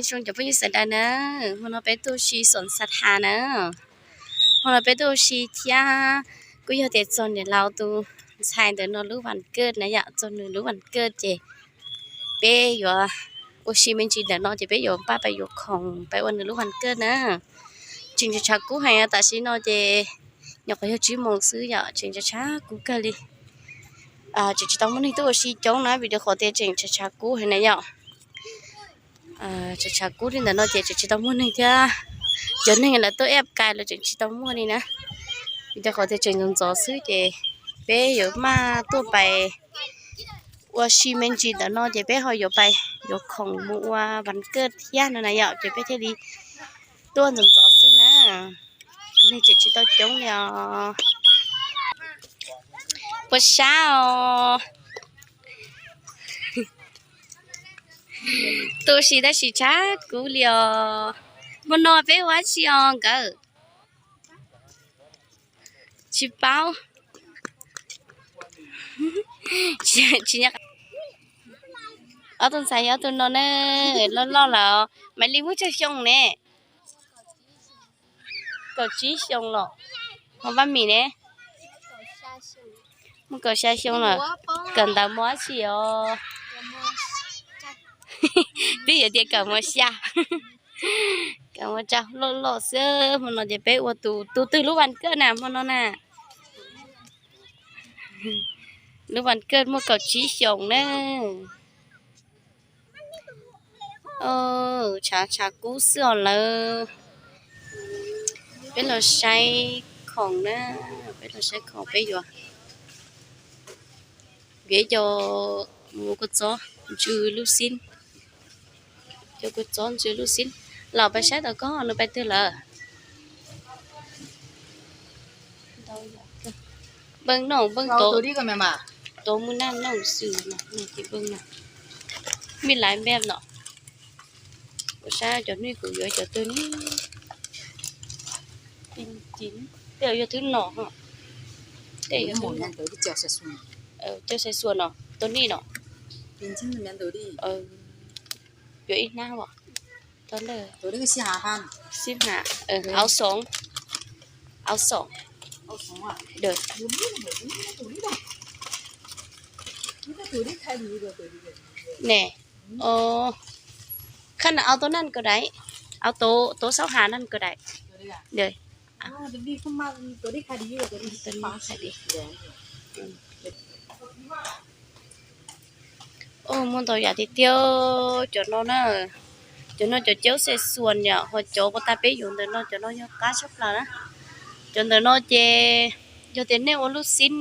Zoo cov phooj ywg sawv daws na, hmo no peb tuaj ua si xoom xa tha na. Hmo no peb tuaj ua si thiab kuj yog tias txog niam laus tus ntxhais ntawm no lub vas kaj na yom, txog nws lub vas kaj ces peb yuav ua si me ntsis ntawm no ces peb yuav npaj pais yuav khoom pais ua nws lub vas kaj na. Tseem tshav tshav kub heev, tam sim no ces nyuam qhuav yog tsib moos xwb yom, tseem tshav tshav kub kawg li. Tseem tsis tau muaj neeg tuaj ua si coob na vim rau qhov tias tseem tshav tshav kub heev na yom. Tshav tshav kub li ntawm no ces tseem tsis tau muaj neeg thiab, cov neeg lawv tuaj ib kais los tseem tsis tau muaj li na. Vim rau qhov tias tseem ntxov ntxov xwb ces peb yuav maj tuaj pais ua si me ntsis ntawm no ces peb ho yuav pais yuav khoom mus ua vas kaj thiab no na yom, ces peb thiaj li tuaj ntxov ntxov xwb na. Neeg tseem tsis tau coob li os. Puas sab os? Tuaj ua si tab sis tshav kub li os. Hmo no peb ua dab tsi os nkawd? Tsis paub. Ob tug ntxhais yog ob tug no na, loj loj lawm. Maiv Lis muaj tsawg xyoo ne? Kaum tsib xyoo los? Ho Paj Mim ne? Muaj kaum xya xyoo lawm. Kawm ntawv mos dab tsi os? Twb yuav tias kawm mos xya. Kawm mos tsa loj loj xwb. Hmo no ces peb ua tus, tus twg lub vas kaj na hmo no na? Lub vas kaj muaj kaum tsib xyoos na. Tshav tshav kub xwb os lawv. Peb los saib khoom na, peb los saib khoom peb yuav, yuav ib co mus ua kua txob ntsw lub xib, cov kua txob ntsw lub xib. Los peb saib tau koj nws pais twg lawm. Npej noj npej tuav, tuav mus naj noj xwb no, npej no. Mij laiv npej no. Kuv saib cov nej kuv yuav cov twg ne. Tej yog twb no, tej yog coj sai xua no, tus nej no. Yuav ib hnab os. Tau lawm. Xib ha, áo xóng. Áo xóng. Nè, khăn áo tôi năn cờ đấy. Áo tố, tố sáu hà năn cờ đấy. Rồi. Ua muaj ntau yam tiag tiag cov no na. Cov no cov caub xe xuas yom, ho cov puas tas peb yuav ntawm no cov no yog qab tshaj plaws na. Cov ntawm no ces yog tias nej ua lub xib,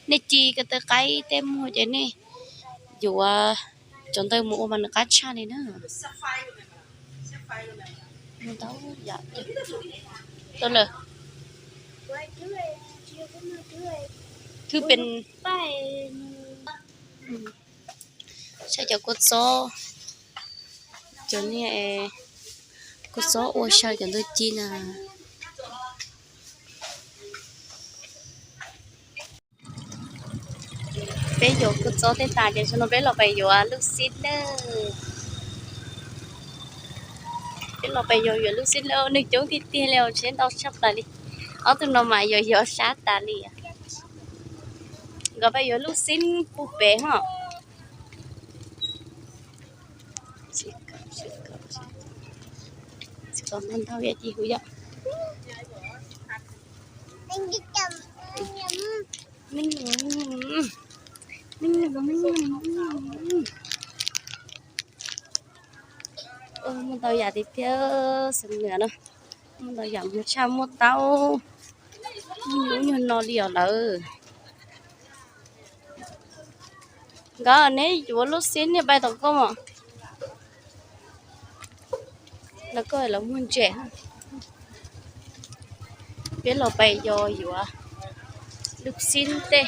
nej ci ko taw qaib tej muag ces nej yuav cov ntawd mus ua mas nws qab tshaj li na. Tau lawm. Thwb pes. Saib cov kua txob, cov niag kua txob ua saw cov ntawd ci na. Peb yuav kua txob tej tas ces no peb los pais yuav lub xib na. Peb los pais yuav, yuav lub xib na, neeg coob tiag tiag li, tsheb ntau tshaj plaws li. Ob tug no mas yuav yuav sab tas li. Nkawd pais yuav lub xib pub pem ho. Ntau yam ci huv yom. Muaj ntau yam tiag tiag, xeev nws no. Muaj ntau yam, muaj tshaj, muaj taub, muaj nyuj no li os lawm. Nkawd neb yuav lub xib niag pais tom koj mas. Lawv koj lawv muag ntses. Peb los pais yos yuav lub xib tej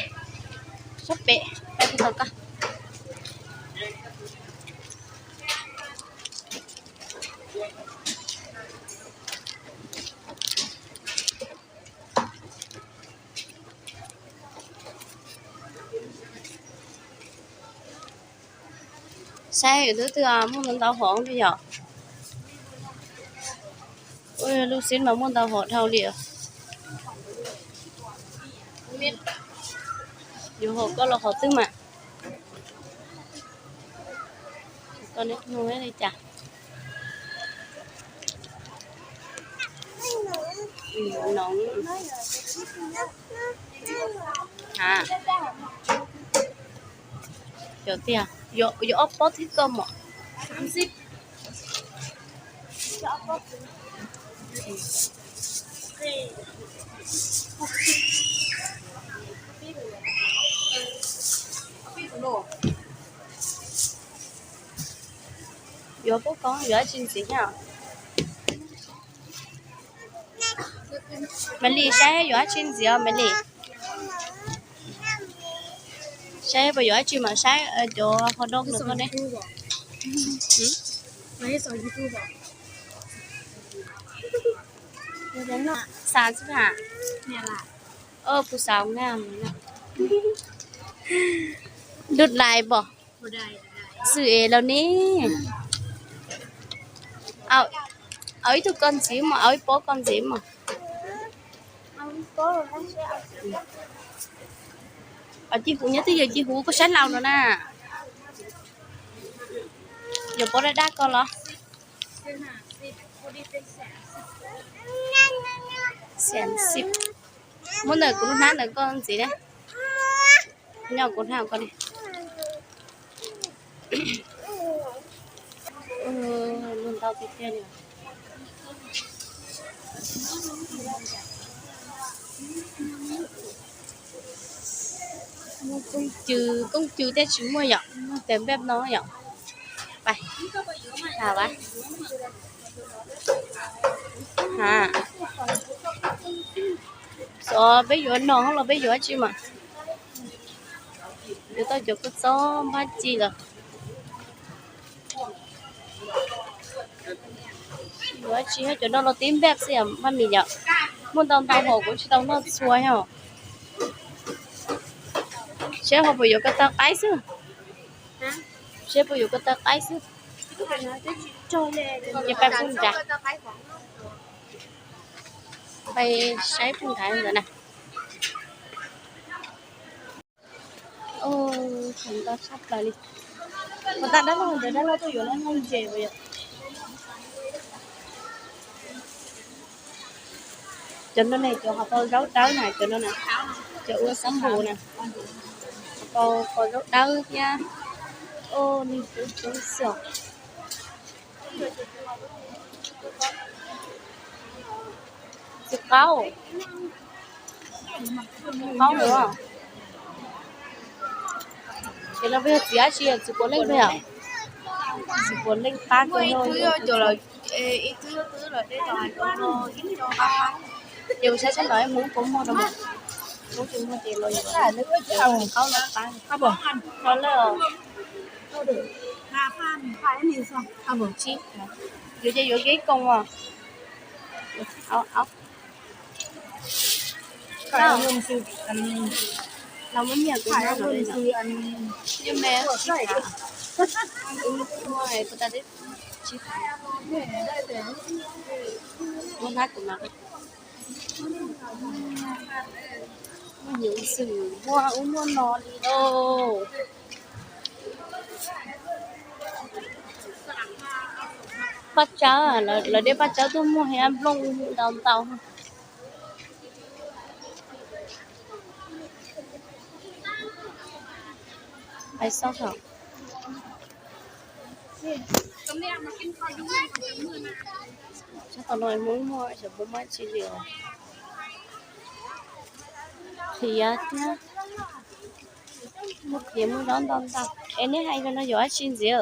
sab pem pais tom koj. Saib yuav twb twg muaj ntau hov li yom. Lub xib mas muaj ntau hom dhau li. Yuav hom koj los hom twg mas? Koj neb hnub li cas? Noov. Ha, cov tiag, yuav ob pob twg koj mom? Yuav pub koj yuav dab tsi ntxiv thiab? Maiv Lis, saib yuav dab tsi ntxiv os Maiv Lis? Saib puas yuav dab tsi mas saib cov hot dog no koj ne. Xav xwb ha. Kuv xav na. Dub dais pom. Xwm es los ne. Au ib tug koj ntxiv mog, au ib pob koj ntxiv mog. Ci huv nyob twj ywm, ci huv koj saib laus no na. Yuav pob daj daj koj los? Muab ntawm kuv lub hnab ntawm koj ntxiv na. Nyob kuv hnab koj ne. Luag ntau tiag tiag li. Muaj kooj cw, kooj cw thiaj tsis muaj yom, muaj tes npej no yom. Pais, ha, xyov peb yuav no los peb yuav dab tsi mas. Yuav tau cov kua txob npab ci lawm. Yuav dab tsi, cov no los tib npej xwb yom, npaj mis yom. Muaj ntau ntau hom kuv tsis tau noj txhua yom. Seb ho puas yuav ko taw qaib xwb. Seb puas yuav ko taw qaib xwb. Ces pais pug nrad. Pais saib pug nrad ntawd na. Ntau tshaj plaws li. Puas tas dab laug ntawd, dab laug tuaj yuav lawm no ntses puas yog? Cov no ne, cov ho tau zaub dawb na, cov no na, cov ua xab npum na, tau zaub dawb thiab. Oj, nej coob coob xwb os. Txiv qaub, qaub lawm. Ces no peb yog txiv dab tsi, txiv puav leej peb yom? Txiv puav leej qab kawg no. Ces kuv saib sab nraud Hmoob puas muag rau mas, Hmoob tsis muag ces los yuav txiv qaub no qab. Yuav ces yuav kev koos os. Los muab nyiaj kuv, nyiaj me, kuv tas tsis muab hnab kuv no. Muaj hnyuv xwm muaj ub muaj no li lauj. Paj tsawb, lawv dej paj tsawb tuaj muag thiab nplooj ntau ntau. Pais xauj thaum sab tom no Hmoob muaj xyov puas muaj tsi li os. Qhiav thiab, muaj qhiav muaj zaub ntau ntau. Es neb hais no yuav dab tsi ntxiv?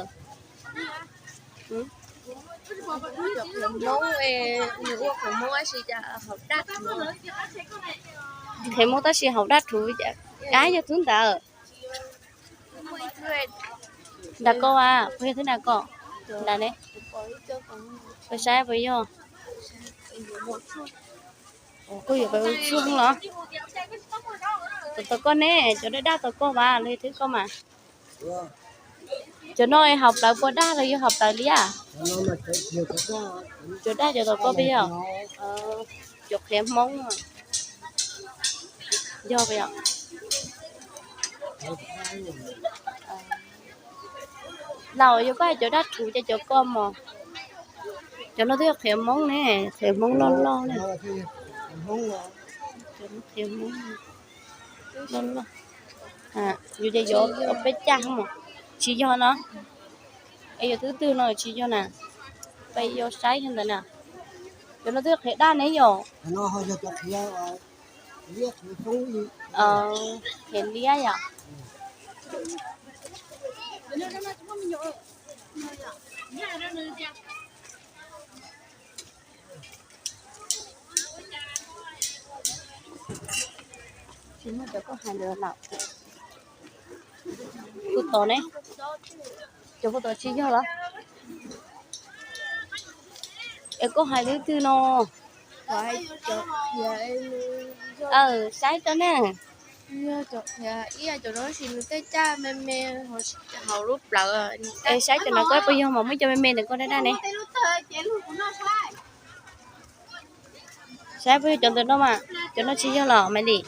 Qhiav Hmoob tab sis haus daj rhuv, dab yog tub ntawd. Nram koj a, puas yog thwb nram koj? Nram ne, puas saib puas yog? Kuj yuav pab ua txuj los? Tom koj ne, cov daj daj tom koj mas los yog thwb koj mas. Cov no haus plawv pua daj los yog haus plawv liab? Cov daj cov tom koj peb yog cov qhiav Hmoob yog peb yog. Laus, yog koj hais cov daj rhuv ces cov koj mos. Cov no twb yog qhiav Hmoob ne, qhiav Hmoob loj loj ne. Qhiav Hmoob loj loj. Yus ces yuav peb caj mos. Tsis yog no. Es yog twb twg no tsis yog na. Peb yuav saib yog ntawd na. Cov no twb yog qhiav daj ne yom. Qhiav liab yom. Tsis muaj cov koj hais ntawd lawm. Kuv tod ne, cov kuv tod tsis yog los? Es koj hais twb twg no? Saib rau ne. Es saib cov no koj puas yog mas muab cov me me ntawm koj daj daj ne. Saib puas yog cov ntawm no mas, cov no tsis yog los Maiv Lis?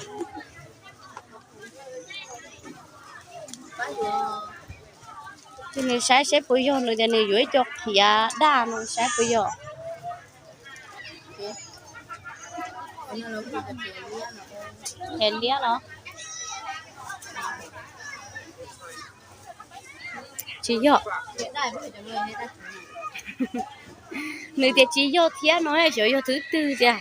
Ces nws saib saib puas yog, nws tias nws yuav ib co qhiav daj no, saib puas yog. Qhiav liab los? Tsis yog. Nws tias tsis yog thiab no, xyov yog twb twg tiag.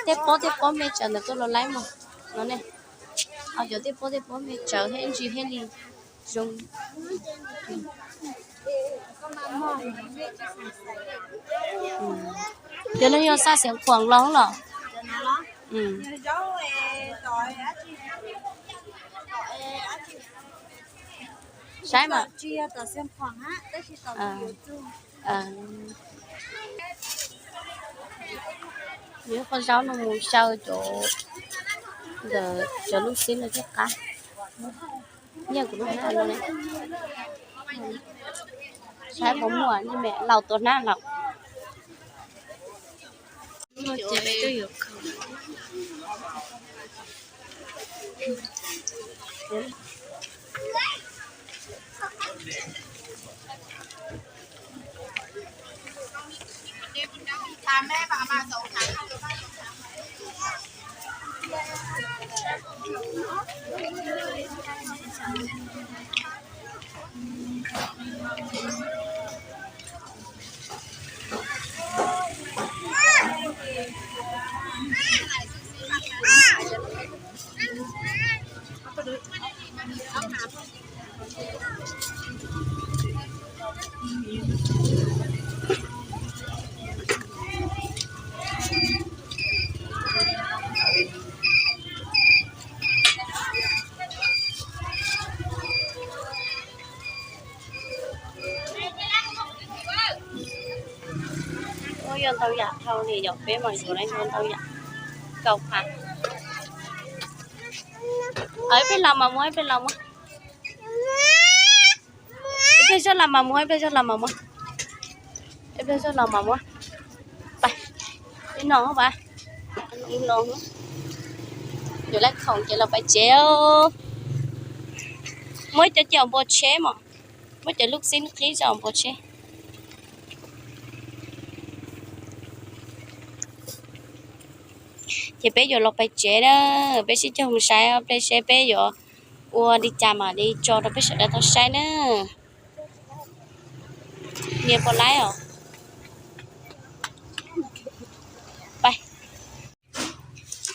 Tej pob tej pob me tsawv ntawm koj los laib mog no ne. Cov tej pob tej pob me tsawv thiab ntsis thiaj li zoo. Cov no yog xaj xiav khuam los los? Saib mas. Yuav qhov zaub no mus xyaw cov, ntawm cov lub xib no thiaj qab. Nyiaj kuv lub hnab no ne. Saib puas muaj, nyiaj me laus tua hnab laus. Ua yog ntau yam dhau li yom, peb mas yuav ntau yam. Kaum phav. Ib pliag los mas muab, ib pliag los muab. Ib pliag zoj los mas muab, ib pliag zoj los mas muab. Ib pliag zoj los mas muab. Pais, ib no pa. Yuav laj khoom ces los pais tsev. Muab cov cim npua tsheb mos, muab cov lub xib qhib tso npua tsheb. Ces peb yuav los pais tsev na, peb sib cog mus saib ob peb seb peb yuav ua li cas mam li tso rau peb sawv daws tau saib na. Nias pom laib os. Pais.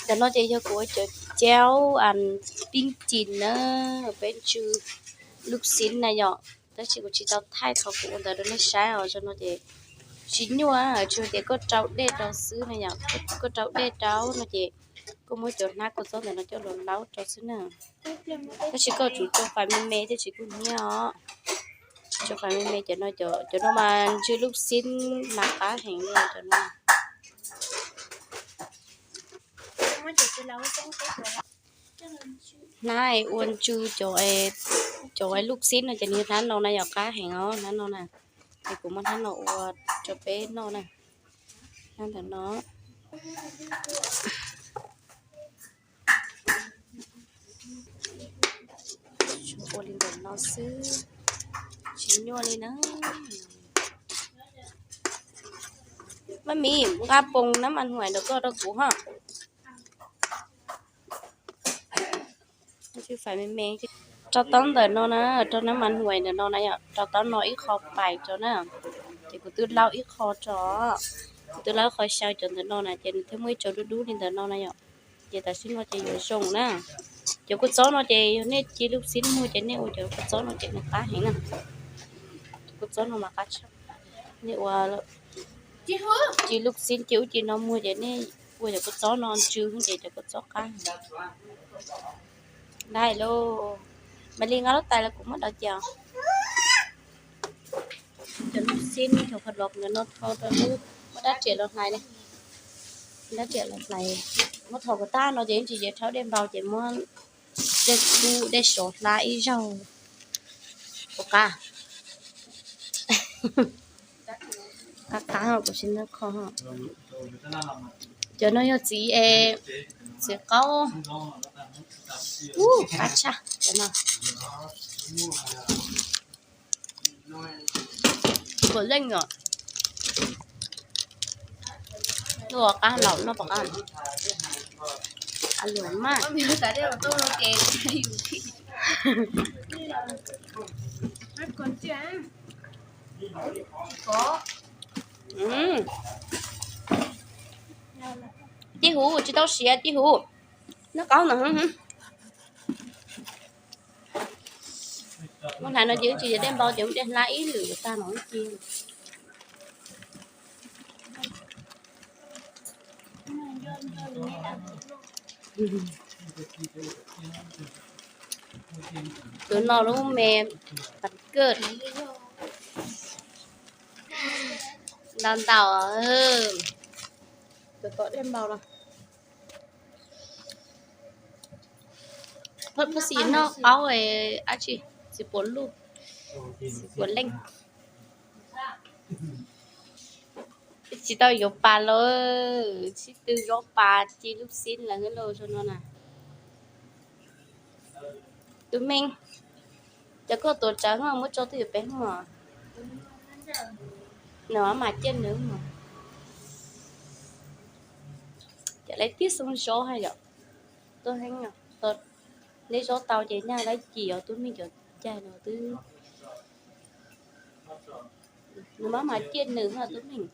Cov no ces yog kuv ua cov caub pib cim na, peb ntsw lub xib na yom. Tab sis kuv tsis tau thaij qhov kuv ua ntawd rau nej saib os, zoo no ces tsis nyuaj, tsuas tias koj rau dej rau xwb na yom. Koj rau dej rau no ces koj muab cov hnab kua txob ntawm no coj los laub rau xwb na. Tab sis koj tsum tso fais me me thiaj tsis kub hnyiab os. Tso fais me me cov no, cov no mas ntsw lub xib mas qab heev li cov no. Hnab ua ntsw cov, cov lub xib no ces nws hnab no na yom, qab heev os hnab no na. Ces kuv muab hnab no ua rau peb noj na. Hnab ntawm no. Ua li ntawm no xwb, tsis nyuaj li na. Maj mim, nqa poos nab mas huais ntawm koj rau kuv ha. Rau taub ntawm no na, rau nab mas huais ntawm no na yom, rau taub no ib qho pais rau na. Ces kuv twb laub ib qho rau, kuv twb laub ib qho xyaw cov ntawm no na, ces nws thiaj muaj ib co dub dub li ntawm no na yom. Ces tam sim no ces yuav zoo na. Cov kua txob no ces yog nej ci lub xib muag ces nej ua cov kua txob no ces nws qab heev na. Cov kua txob no mas qab tshaj. Nej ua ci lub xib ci ub ci no muag ces nej ua cov kua txob no ntsw ces cov kua txob qab heev. Dai lauj, Maiv Lis nqa lub tais los kuv muab dov cia. Cov lub xib cov hot dog ntawm no thau rau lub, muab rab riam los hlais ne. Rab riam los hlais, muab thau kom tag no ces yeej tsis yeej rhaub dej npau ces muab dej kub dej sov hlab ib zaug ua qab. Qab qab kuv sim nab kho. Cov no yog txiv, txiv qaub. Ub, qab tshaj cov no. Puas leej os. Luaj qab laus noj puas qab? Luaj mas. Tij Huv, tsis tau siav Tij Huv. Noj qaub ntawd. Muab hlais no ces wb tsis yog dej npau ces muab dej hlab ib lwm yuav tag no wb ci. Tus no lub me pab kawj ntau ntau. Tus tom dej npau no. Phab xis noj qaub dab tsi, txiv puas luj, txiv puas leej. Tsis tau yuav pas los, sib tw zaub pas ci lub xib lawm lauj zoo no na. Tus me, cov koj tuav tsawv muab tso twj ywm pem hmo. Nws mas ciaj nws. Ces lawv tib xoo zaub hais yom, tuaj heev os. Nej zaub tau ces nyaj lawv ci os, tub meej cov caij no twb. Nws mas mas ciaj nws tub meej.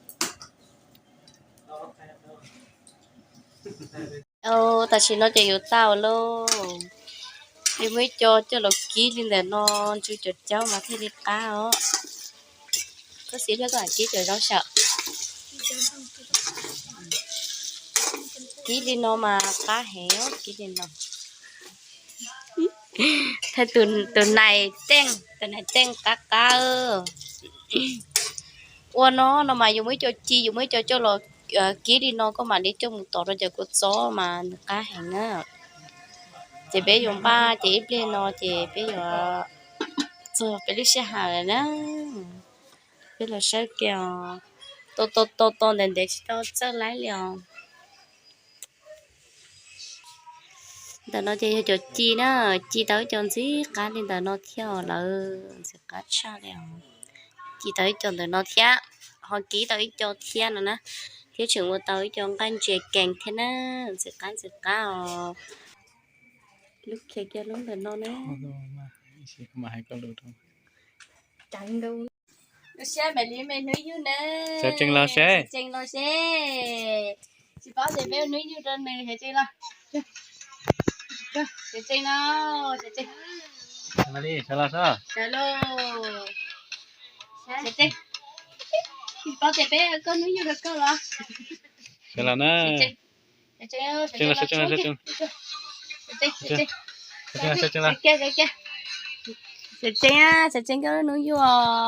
Tam sim no ces yuav tau lauj. Yuav muaj ib co coj los kib li ntawm no, ntsw cov caub mas thiaj li qab os. Koj xav thiab koj kib cov zaub sawm. Kib li no mas qab heev, kib li no. Tus nais teej, tus nais teej qab qab. Ua no no mas yus muaj ib co ci, yus muaj ib co coj los kib li no koj mam li coj mus tov rau cov kua txob mas nws qab heev na. Ces peb yuav npaj ces ib pliag no ces peb yuav txog peb lub sij hawm lawm na. Peb los saib kiag os. Tau tau tau ntev ntev tsis tau txawj laib li os. Ntawm no ces yog cov ci na, ci tau ib co ntxim qab li ntawm no thiab os, lawv ntxim qab tshaj li os. Ci tau ib co ntawm no thiab, ho kib tau ib co thiab no na, thiab tseem ua tau ib co nqaij ntses kees thiab na, ntxim qab ntxim qab os. Lub khiav kiag lub ntawm no na. Lub siab mam li me hnub yug na. Tseem los seb, tseem los seb. Tsis paub tias peb ua hnub yug rau nws, tseem los. Tseem los, tseem los. Tsis paub tias peb ua koj hnub yug rau koj los. Tseem los na. Tseem tseem, tseem tseem koj lub hnub yug os.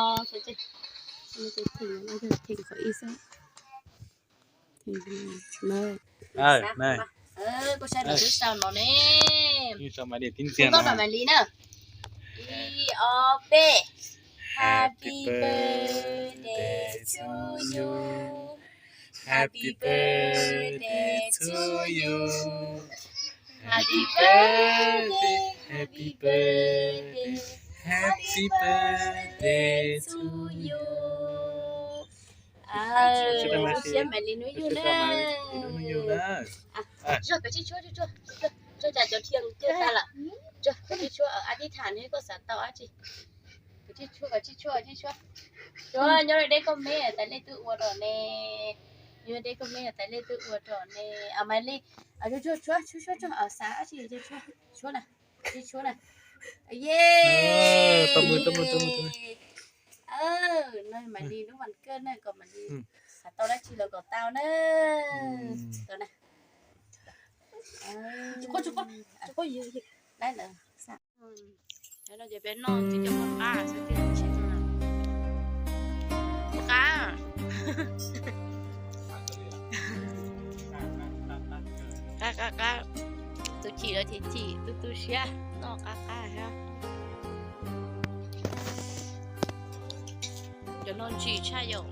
Koj saib no, twb sau no ne. Sau Maiv Lis tib ntxiag no. Maiv Lis na. Ib ob peb. Happy birthday to you. Happy birthday to you. Happy birthday, happy birthday, happy birthday to you. Lub siab Maiv Lis hnub yug na. Zog, koj tsij tshuab, tshuab, tshuab, tshuab, cas cov thiaj coj tag lawm. Tshuab, koj tsij tshuab, a tib tham ne koj xav tau dab tsi. Koj tsij tshuab, koj tsij tshuab, tsij tshuab. Tshuab, nyob deb koj me tas lej twb ua rau ne. Nyob deb koj me tas lej twb ua rau ne. A Maiv Lis, tshuab, tshuab, tshuab, tshuab, xav dab tsi, tshuab na, tsij tshuab na. Ye. Tau mus, tau mus, tau mus, tau mus. No Maiv Lis lub vas kawg na, kom Maiv Lis xav tau dab tsi los kom tau na. Tau na. Dab ntawd. No ces peb noj tib co mov qab xwb, tib tsis tau na. Mov qab. Qab qab qab. Tus chim los chim chim, tu tu siab, noj qab qab thiab. Cov no ntsim tshaj yom.